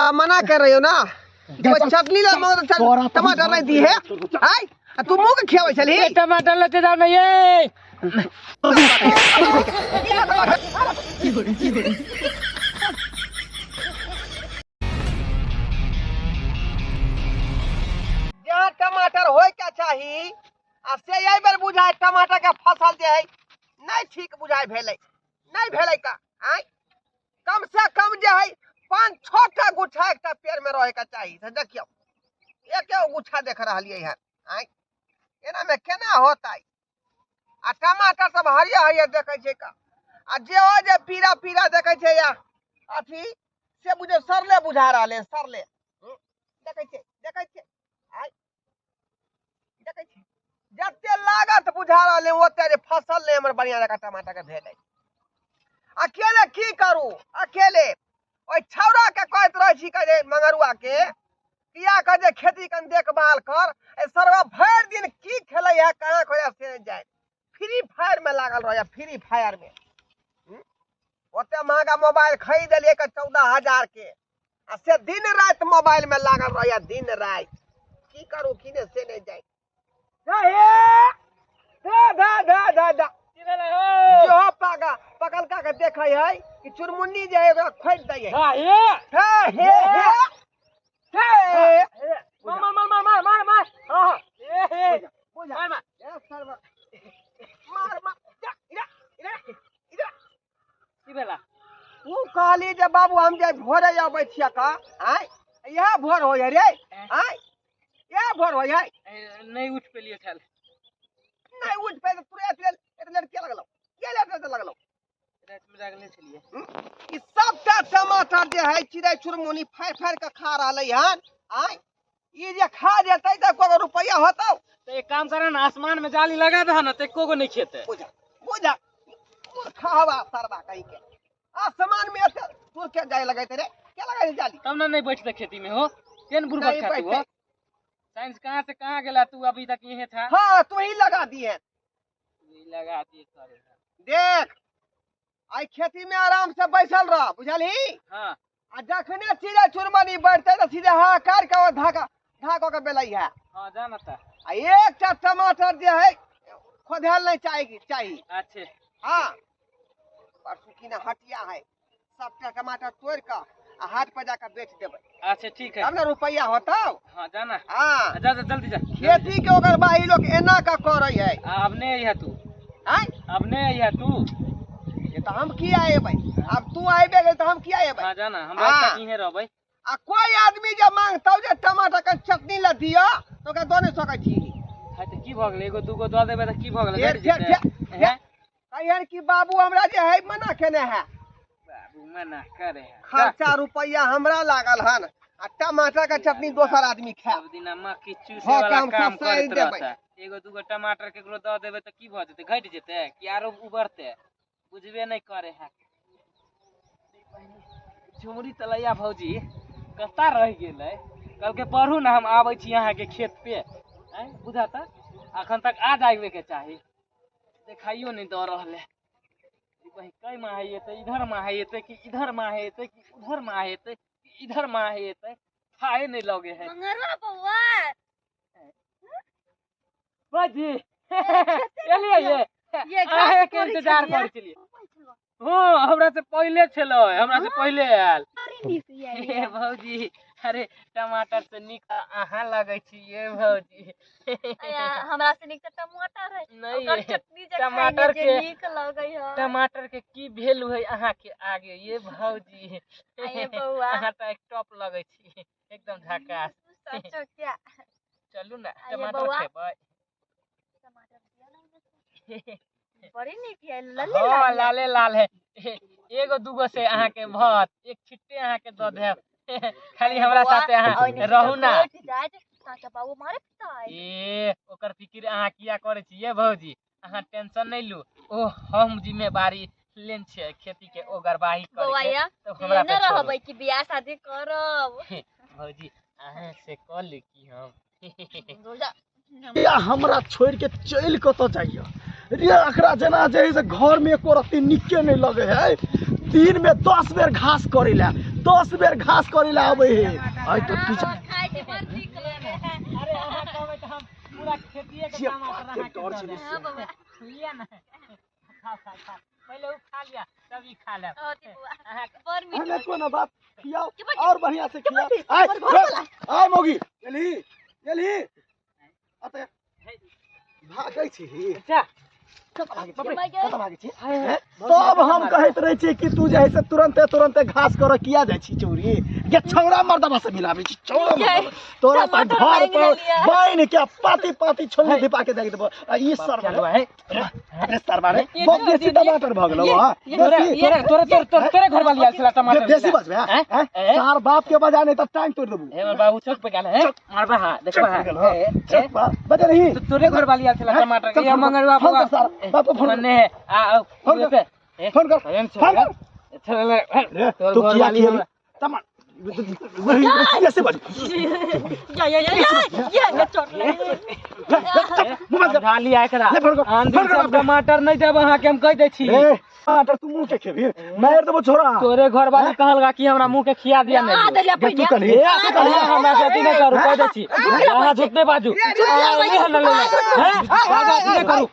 आ, मना कर रही हो ना कोई चटनी ला मांगो तो तोरा तो टमाटर नहीं दी है आय आ तू मुंह के खियावे छली ए, टमाटर लेते जाओ ना ये जहाँ टमाटर होय के चाही आ से एहि बेर बुझाय टमाटर के फसल जे है नहीं ठीक बुझाय भेलै नहीं भेलै का आय कम से कम जे है पाँच छः टा गुच्छा एकटा पेड़ में रहे के चाही से देखियौ एक एगो गुच्छा देख रहलियै हन आय एना में केना होतै आ टमाटर सब हरियर हरियर देखै छै का आ जे हो जे पीरा पीरा देखै छै या अथी से बुझे सरले बुझा रहलै सरले देखै छियै देखै छियै आय देखै छियै जते लागत बुझा रहलै ओते जे फसल नहि हमर बढ़िआँ जकाँ टमाटरके भेलै अकेले की करू अकेले ओहि छौड़ाके कहैत रहै छी जे मंगरुआके किया कह जे खेती कन देखभाल कर ए सरवा भरि दिन की खेलै है कहाँ खोया से नहि जाए फ्री फायर में लागल रहै फ्री फायर में ओते महंगा मोबाइल खरीद देलियै के 14,000 के आ से दिन राति मोबाइल में लागल रहै दिन राति की करू की नहि से नहि जाए धा धा धा धा धा की भेलै हो जो पागा पकलका के देखै है कि चुरमुन्नी जे है ओकरा खोदि दै है हा ये हे हे हे हे मार मार मार मार मार मार हां हां ए हे बुझा मार मार ए सरवा मार मार जा इधर इधर इधर की भेला तू कहली जे बाबू हम जे भोरे अबै छियै का आँय इएह भोर होइ है रे आँय इएह भोर होइ है नहीं उठ पेलिए छल नहि उठि पाइ तू एते एते लेट किया लगलौ किया लेट एते लगलौ राति में जागले छलिए ई सबटा टमाटर जे है चिड़ै चुरमुनी फाड़ि फाड़ि के खा रहलै हन आँय ई जे खा जेतै तऽ एको गो रुपैआ होतौ तो एक काम कर ना आसमान में जाली लगा दह ना तो एको गो नहीं खेते बुझा बुझा मूर्खा हवा सरवा कहीं के आसमान में एते तू के जाय लगैते रे के लगैते जाली तब ना नहीं बैठते खेती में हो केन बुड़बक नहीं था तू हो बैठते। साइंस कहाँ से कहाँ गेला तू अभी तक यहीं था हाँ तू ही लगा दिए ये लगा दिए करे देख आई खेती में आराम से बैसल रह बुझलही हाँ आ जखने चिड़ै चुरमनी बढ़तै तऽ सीधे हाहाकार के धाका धाक के बेलै है हाँ जाना था आ एकटा टमाटर जे है खोधेल नहीं चाही चाही अच्छे हाँ परसू की ना हटिया है सबटा टमाटर तोड़ कऽ आ हाट पर जाकर बेच देबै अच्छा ठीक है तब ने रुपैआ होतौ हाँ जाना हाँ जा जा जल्दी जा खेती के ओकर बाही लोग एना का करै है अब नहीं आई है तू आँय अब नहीं आई है तू ये तऽ हम किया एबै आब तू आबे गेल तऽ हम किया एबै हाँ जाना हम हाँ। रात तक यहीं रहबै आ कोई आदमी जे मांगतौ जे टमाटर के चटनी ला दिअ तऽ ओकरा दऽ नहि सकै छी है तऽ की भऽ गेलै एगो दूगो दऽ देबै तऽ की भऽ गेलै फेर घटि फेर जेतै फेर हैं? कहियन कि बाबू हमरा जे है मना केने है बाबू मना करे है खर्चा रुपैआ हमरा लागल हन आ टमाटर के चटनी दोसर आदमी खाए सब दिना मक्खी चूसे हाँ, वाला काम काम सब सारि करैत देबै। रहता एगो दूगो टमाटर केकरो दऽ देबै तऽ की भऽ जेतै घटि जेतै कि आरो उबरतै बुझबे नहि करे है झुमरी तलैया भौजी कतऽ रहि गेलै कहलकै पढ़ू ने हम आबै छी अहाँके खेत पे आँय बुझा तऽ अखन तक आ जाबेके चाही देखाइयो नहि दऽ रहल है कहीं कई माहे एतै इधर माहे एतै कि इधर माहे एतै कि उधर माहे एतै कि इधर माहे एतै खाए नहि लगे है मंगरवा बौआ बाजी एलियै ये ये घास अहे के कोड़ै इंतजार छलियै। करै छलियै हँ हमरा से पहिले छलै हमरा से पहिले आयल बड़ी नीक ये हे भौजी अरे टमाटर से नीक अहाँ लगै छी ये भौजी आया, हमरा से नीक तऽ टमाटर है नहीं ओकर चटनी जे टमाटर खाय में जे के- नीक लगै है टमाटर के की भेल है अहाँ के आगे ये भौजी आये बौआ अहाँ तऽ एक टॉप लगै छी एकदम झकास सचो क्या चलू ने आये टमाटर बौआ। खेबै टमाटर दिया ना हमरा। बड़ी नीक है लल्ले हाँ लाल है। लाले लाल है एगो दूगो से अहाँ के भत एक छिट्टे अहाँ के दऽ देब खाली हमरा बौआ, साथे अहाँ ओहिने रहू ना घटि जायत चाचा बाबू मारे पिताइ ए ओकर फिकिर अहाँ किया करै छी ये भौजी अहाँ टेंशन नहि लू ओ हम जिम्मेवारी लेन छियै खेती के ओगरवाही करे बौआ के या तो हमरा ने पे छोड़ू रहबै कि बियाह शादी करब भौजी अहाँ से कऽ ली की हम रोजा या हमरा छोड़ि के चलि कतऽ जाइए रे एकरा जेना जे है से घरमे एको रत्ती नीके नहि लगै है दिनमे 10 बेर घास करै लए 10 बेर घास करे ला आबै है। आइ तो पीछा खाय के बड़ नीक लगे है। अरे अहाँ कहबै तऽ हम पूरा खेतिए के जे टमाटर बात के अहाँके डर दऽ छै देब। हाँ बौआ। लिअ ने, खाउ खाउ खाउ, पहिले उ खा लिअ तब ई खा लेब। ओ दीपुआ अहाँके बड़ मीठ हमे कोनो बात खियाओ के बड़- और बढ़िया से खियाओ। आय आय मौगी एलही एलही अते भागै छी। अच्छा कतऽ भागै छी? बाप रे। कतऽ भागै छी? हैं? सब हम कहैत रहै छियै कि तू जे है से तुरन्ते तुरन्ते घास करऽ किया जाइ छी चौरी ये छौड़ा मर्दबा से मिलाबै छी छौड़ा मर्दबा तोरा तऽ टमाटर घर मांगि पर लेलियै। बान्हि के पाती पाती छोलनी धिपा के दागि देबो आ ई बाप सरवा चलू है। रे सरवा रे ये बहुत तो बेसी ये- टमाटर भऽ गेलौ हँ तोरे बेसी तोरे तोरे तोरे तोरे तोरे घर वाली आयल छला टमाटर बेसी लए। बजबै हैं? हैं? हैं? सार बाप के बजा नहीं तऽ टांग तोड़ि देबू। हे हमर बाबू चौक पे गेल है, मारबा हा देखबा हा। गेल हँ। ए, ए, चुप बा, बजे रही। तो तोरे घर वाली आयल छला हैं? टमाटर चल के। ये फोन कर, मंगरुआ फोन बौआ कर सार, बाप को फोन कर। मन्ने है आ आ फोन कर, पे ए, फोन कर, भजन फोन कर। चल ले, रे, तोर तू घर किया वाली खियेली? हमरा टमाटर कैसे बज या या या या या या चोट लग मुँह बंद कर। समझा लिया एकरा। ले फोन कर, आन दिन फोन कर सब बाप रे। टमाटर नहीं देब अहाँके, हम कहि दै छी। रे टमाटर तू मुँह के खेबही, मारि देबो छोरा। तोरे घर वाली कहलका कि हमरा मुँह के खिया दिया। आ नहीं देलिया गे, तू पहिने। कहली ए, अहाँ हमरा से अथी नहि करू, कहि दै छी। अहाँ झूठ नहि बाजू। अहाँ नहि हल्ला ले ले। हैं? बाजू, अथी नहि करू।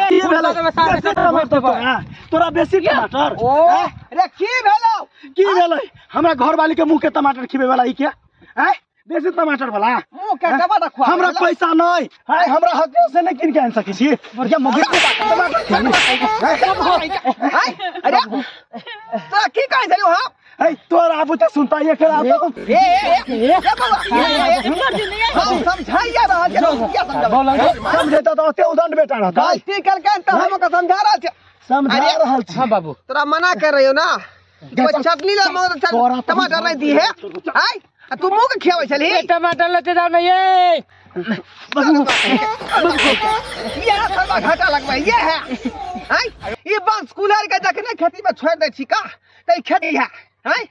की भेलै? देबै, सारे बेसी सब टमाटर देबै। तोरा, तोरा बेसी टमाटर। ओ रे की भेलौ? की भेलै? हमरा घरवाली के मुँह के टमाटर खिबै वाला ई के हैं? बेसी टमाटर वाला मुँह के टमाटर खुआ हमरा पैसा नहीं है, हमरा हक से नहीं किन के आनि सकै छी। या मौगी टमाटर खेबही? हैं? अरे तोरा की कहै छलौ हम? है तोरा आबू तऽ सुनता एकर आबू। ए ए ए ए बौआ, ए, ए, ए, हम समझाइया रहल छियै, तू किया समझाबै? बोल समझेता तऽ ओते उदंड बेटा रहता। गलती केलकै तऽ हम ओकरा समझा रहल छियै। समझा अरे। रहल छी। हाँ बाबू, तोरा मना कर रही हो ना, गे, कोई चल, चटनी ला मांगो तो तोरा तो- टमाटर नहीं दी है। आय आ तू मुंह के खियाबै छलही? ए, टमाटर लेते जाओ ना ये। ये सरवा घाटा लगबै ये है। आय ई बंस कूलर के जखने खेती में छोड़ दै छी का त ई खेती है। आय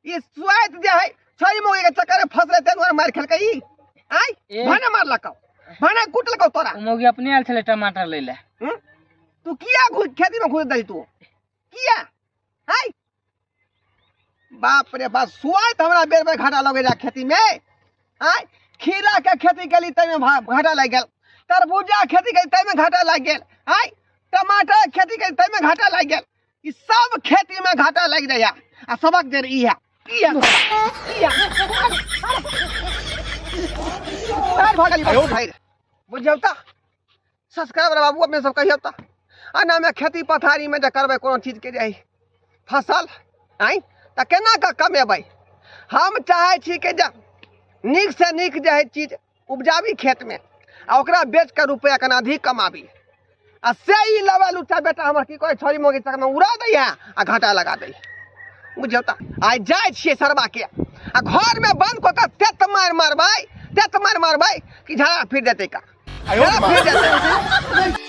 ई सुआइत जे है छई मोगे के चक्कर में फंसले ते दुआरे मार खेलकै ई। आय ए। भने मारलकौ, भने कुटलकौ तोरा। ओ मौगी अपने आयल छलै टमाटर लै लए। हम्म? तू किया घुस खेती में घुस दही तू किया? हाय बाप रे बाप, सुआइत हमरा बेर बेर घाटा लगे जा खेती में। आय खीरा के खेती केली ताहिमे घाटा लागि गेल, तरबूजा के खेती केली ताहिमे घाटा लागि गेल, आय टमाटर के खेती केली ताहिमे घाटा लागि गेल। ई सब खेती में घाटा लागि जाइया आ सबक जड़ ई है, ई है, ई है। भऽ गेल भाई, बुझियौ तऽ सब्सक्राइबर बाबू अपने सब कहियौ तऽ एनामे खेती पथारीमे जे करबै कोनो चीजके जे फसल आँय तऽ केना कऽ कमेबै? हम चाहै छी कि जे नीकसँ नीक जे हइ चीज उपजाबी खेतमे आ ओकरा बेच कऽ रुपैआ कना अधिक कमाबी आ से ई लबा लुच्चा बेटा हमर की कहै छौड़ी मौगी चक्करमे उड़ा दैए आ घाटा लगा दैए। बुझियौ तऽ आइ जाइ छियै सरबाके आ घरमे बन्द कऽ कऽ तेत मारि मारबै, तेत मारि मारबै कि झाड़ा फिर जेतै का, झाड़ा फिर जेतै।